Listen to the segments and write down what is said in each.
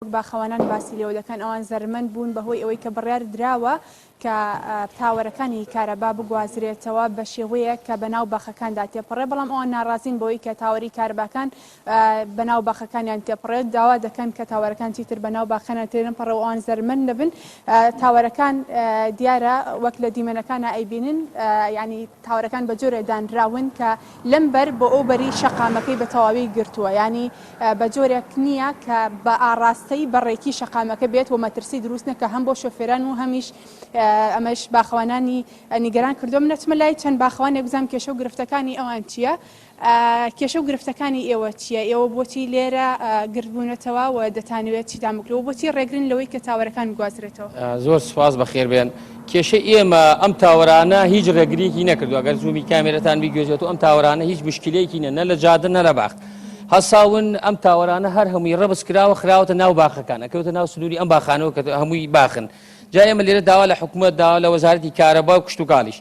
وەک باخەوانان باسی لێوە دەکەن ئەوان زەرمەند بوون بەهۆی ئەوەی کە بڕیار دراوە کە تاوەرەکانی کارەبا بگوازرێتەوە بە شێوەیەک کە بەناو باخەکاندا تێپەڕێ بەڵام ئەوان ناڕازین بەوەی کە تاوەری کارەباکان بەناو باخەکانیان تێپەڕێت داوا دەکەن کە تاوەرەکان چیتر بەناو باخەکانیان تێنەپەڕێ و ئەوان زەرمەند نەبن تاوەرەکان دیارە وەک لە دیمەنەکانە ئەیبینن یعنی تاوەرەکان بە جۆرێ دانراون کە لەم بەر بۆ ئەو بەری شەقامەکەی بە تەواوی گرتووە یانی بە جۆرێک نییە کە بە ئاڕاستەی بە ڕێکی شەقامەکە بێت و مەترسی دروست نەکا هەم بۆ شۆفێران و هەمیش ئەمەش باخەوانانی نیگەران کردووە من ئەچمە لای چەند باخەوانێک بزانم کێشە و گرفتەکانی ئەوان چییە کێشە و گرفتەکانی ئێوە چییە؟ ئێوە بۆچی لێرە گردبوونەتەوە و دەتانەوێت چیتان بکرێت و بۆچی ڕێگرن لەوەی کە تاوەرەکان بگوازرێتەوە؟ زۆر سوپاس بەخێربێن. کێشەی ئێمە ئەم تاوەرانە هیچ ڕێگریەکی نەکردوە گەر زوومی کامێرەتان بیگوێزێت و ئەم تاوەرانە هیچ مشکلەیەکی نە نە لە جادە نە لە باخ هەساون ئەم تاوەرانە هەر هەمووی ڕەبز کراوە خراوەتە ناو باخەکان ئەکەوتە ناو سنووری ئەم باخانەوە کە هەمووی باخن جا ئێمە لێرە داوا لە حکوومەت داوا لە وەزارەتی کارەبا و کشتوکاڵیش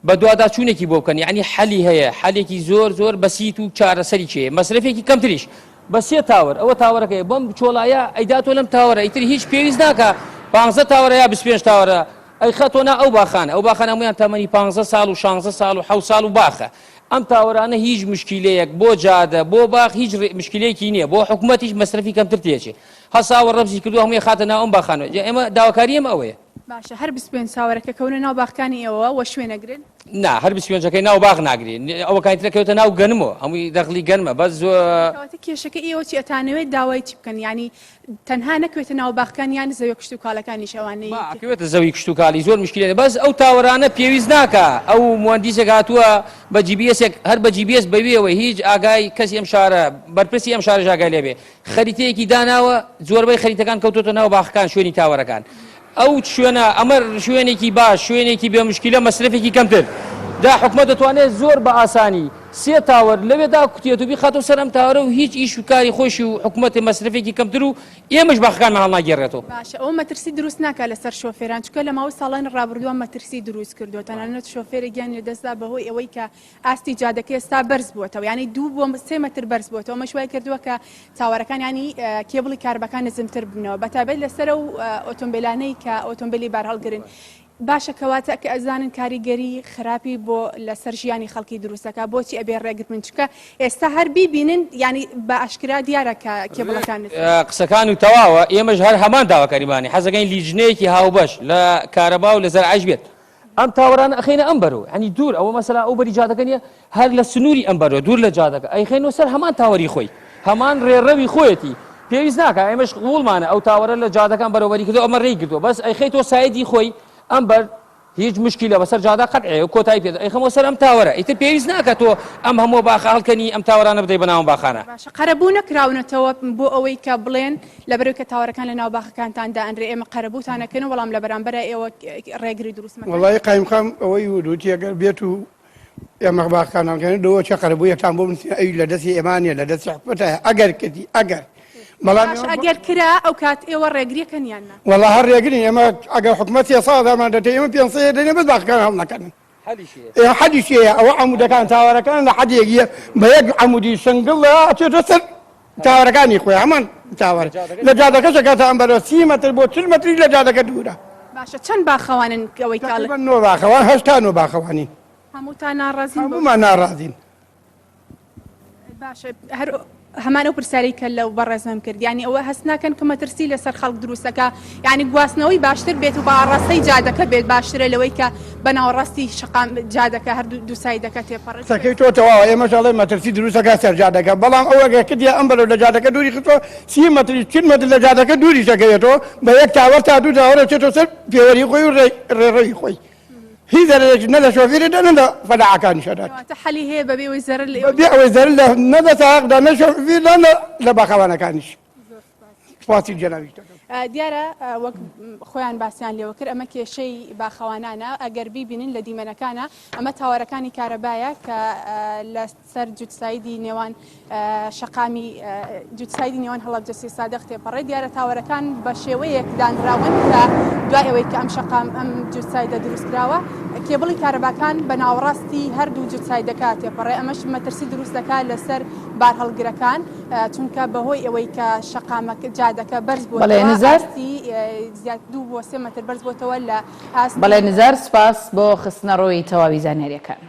بەدواداچوونێکی بۆ بکەن یەعنی حەلی هەیە حەلێکی زۆر زۆر بەسیت و چارەسەری چێ مەسرەفێکی کەمتریش بە سێ تاوەر ئەوە تاوەرەکەی بەم چۆڵایە ئەیداتۆ لەم تاوەرە ئیتر هیچ پێویست ناکە پانزە تاوەرە یا 25 تاوەرە ئەیخاتۆ نا ئەو باخانە ئەو باخانە هەموویان تەمەنی پانزە ساڵ و شانزە ساڵ و حەوت ساڵ و باخە ئەم تاوەرانە هیچ مشکیلەیەک بۆ جادە بۆ باخ هیچ مشکلەیەکی نییە بۆ حکوومەتیش مەسرەفی کەمتر تێچێ هەساوە ڕەبزی کردو هەمووی خاتە ناو ئەم باخانە ئێمە داواکاری ئێمە ئەوەیە باشە هەر 25 تاوەرەکە کەونە ناو باخکانی ئێوە وە شوێن ئەگرن؟ نا هەر 25ەکەی ناو باخ ناگری ئەوەکانی ترە کەوتە ناو گەنمەوە هەمووی دەخلی گەنمە بەس زۆ کەواتە کێشەکە ئێوە چی ئەتانەوێت داوای چی بکەن یانی تەنها نەکەوێتە ناو باخکان یان زەویە کشتوکاڵەکانیش ئەوانەی با ئەکەوێتە زەوی کشتوکاڵی زۆر مشکلە نیە بەس ئەو تاوەرانە پێویست ناکا ئەو موەندیسێک هاتووە بە جی بی ئێسێک هەر بە جی بی ئێس بەویەوە هیچ ئاگای کەسی ئەم شارە بەرپرسی ئەم شارەش ئاگای لێ بێ خەریتەیەکی داناوە زۆربەی خەریتەکان کەوتۆتە ناو باخەکان شوێنی تاوەرەکان ئەو شوێنە ئەمە شوێنێکی باش شوێنێکی بێ مشکیلە مەسرەفێکی کەمتر دا حکومەت دەتوانێت زۆر بە ئاسانی سێ تاوەر لەوێ داکوتێت و بیخاتەوە سەر ئەم تاوەرە و هیچ ئیش و کاری خۆیشی و حکومەت مەسرەفێکی کەمتر و ئێمەش باخەکانمان هەڵناگێڕێتەوە. باشە ئەوە مەترسی دروست ناکات لەسەر شۆفێران چونکە لە ماوەی ساڵانی ڕابردووە مەترسی دروست کردووە تەنانەت شۆفێرێک گیانی لەدەستدا بەهۆی ئەوەی کە ئاستی جادەکە ئێستا بەرز بووەتەوە یانی دوو بۆ سێ مەتر بەرز بووەتەوە ئەمەش وای کردووە کە تاوەرەکان یانی کێبڵی کارەباکان نزمتر ببنەوە بەتایبەت لەسەر ئەو ئۆتۆمبیلانەی کە ئۆتۆمبیلی بارهەڵگرن باشە کەواتە کە ئەزانن کاریگەری خراپی بۆ لەسەر ژیانی خەڵکی دروستەکە بۆچی ئەبێ ڕێگر بن چونکە ئێستا هەر بیبینن یانی بە ئاشکرا دیارە کە کێبڵەکان نزم قسەکان و تەواوە ئێمەش هەر هەمان داواکاریمانی حەزەکەین لیژنەیەکی هاوبەش لە کارەبا و لە زەرعیش بێت ئەم تاوەرانە ئەخەینە ئەم بەرەوە یانی دوور ئەوە مەسەلا ئەو بەری جادەکە نییە هەر لە سنووری ئەم بەرەوە دوور لە جادەکە ئەیخەینەوە سەر هەمان تاوەری خۆی هەمان ڕێڕەوی خۆیەتی پێویست ناکە ئێمەش قبوڵمانە ئەو تاوەرە لە جادەکان بەرەوبەری کردو ئەمە ڕێی گرتووە بەس ئەیخەیتەوە side ی خۆی ئەم بەر هیچ مشکیلە بەسەر جادە قەتعێ و کۆتایی پێ ئەیخەمەوە سەر ئەم تاوەرە ئیتر پێویست ناکە تۆ ئەم هەموو باخە هەڵکەنی ئەم تاوەرانە بدەی بەناوم باخانە. باشە قەرەبوو نەکراونەتەوە بۆ ئەوەی کە بڵێن لەبەرئەوەی کە تاوەرەکان لە ناو باخەکانتان دائەنرێ ئێمە قەرەبووتان ئەکەین و بەڵام لە بەرامبەرا ئێوە ڕێگری دروست مەکەن. وەڵایی قایمقام ئەوەی وت وتی ئەگەر بێت و ئێمە باخەکان هەڵکەنین دەوە چە قەرەبوویەکتان بۆ بنووسین ئەویش لە دەستی ئێمە نییە لە دەستی حکومەتایە ئەگەر کردی ئەگەر بەڵام باش ئەگەر کرا ئەو کات ئێوە ڕێگریەکەن یان نا؟ وەڵا هەر ڕێگرین ئێمە ئەگەر حکومەت 300 هەزارمان دەتێ ئێمە 500 دەینێ بەس باخەکان هەڵنەکەنن. ئێ حەدیش هەیە ئەوە عەمودەکان تاوەرەکان لە حەدێک بە یەک عەمودی سنگڵ ئەچێتە سەر تاوەرەکانی خۆی هەمان تاوەر لە جادەکەش ئەکاتە ئەم بەرەوە 30 مەتر بۆ 40 مەتری لە جادەکە دوورە. باشە چەند باخەوانن ئەوەی کاڵ؟ تەقریبەن نۆ باخەوان هەشتا نۆ باخەوانین. هەمووتان ناڕازین؟ هەموومان ناڕازین. باشە هەر هەمان ئەو پرسیارەی کە لەو بەڕێزم کرد یانی ئەوە هەست ناکەن کە مەترسی لەسەر خەڵک دروستەکە یانی گواستنەوەی باشتر بێت و بە ئاڕاستەی جادەکە بێت باشترە لەوەی کە بە ناوەڕاستی شەقام جادەکە هەردوو دوو side ەکە تێپەڕێت. قسەکەی تۆ تەواوە ئێمەش ئەڵێن مەترسی دروستەکە سەر جادەکە بەڵام ئەو ئەگەر کردیە ئەم بەرەو لە جادەکە دووری خستوە 30 مەتری 40 مەتر لە جادەکە دووریش ئەکەوێتەوە بە یەک تاوەر تا دوو تاوەر ئەچێتەوە سەر پێوەری خۆی و ڕێڕەوی خۆی هیچ زەرەرێکیش نە لە شۆفیری دا نە لە فەلاحەکانیش ئەدات. کەواتە حەلی هەیە بەبێ ئەوەی زەرەر لە ئێوە بەبێ ئەوەی زەرەر لە نە لە سایەق دا نە شۆفیر دا نە لە باخەوانەکانیش. سوپاسی جەنابیش دەکەم. دیارە وەک خۆیان باسیان لێوە کرد ئەمە کێشەی باخەوانانە ئەگەر بیبینن لە دیمەنەکانە ئەمە تاوەرەکانی کارەبایە کە لە سەر جوتسایدی نێوان شەقامی جوتسایدی نێوان هەڵەبجە سیسادق تێپەڕێت دیارە تاوەرەکان بە شێوەیەک دانراون کە دوای ئەوەی کە ئەم شەقام ئەم جوتسایدە دروستکراوە. کێبڵی کارەباکان بە ناوەڕاستی هەردوو جوتسایدەکە تێپەڕێ، ئەمەش مەترسی دروست دەکات لەسەر بارهەڵگرەکان، چونکە بەهۆی ئەوەی کە شەقامەکە جادەکە بەرز بەڵێ بۆتەوە نزار. ئاستی زیاد دوو بۆ سێ مەتر بەرز بۆتەوە لە ئاستی بەڵێ نزار سوپاس بۆ خستنەڕووی تەواوی زانیارییەکان.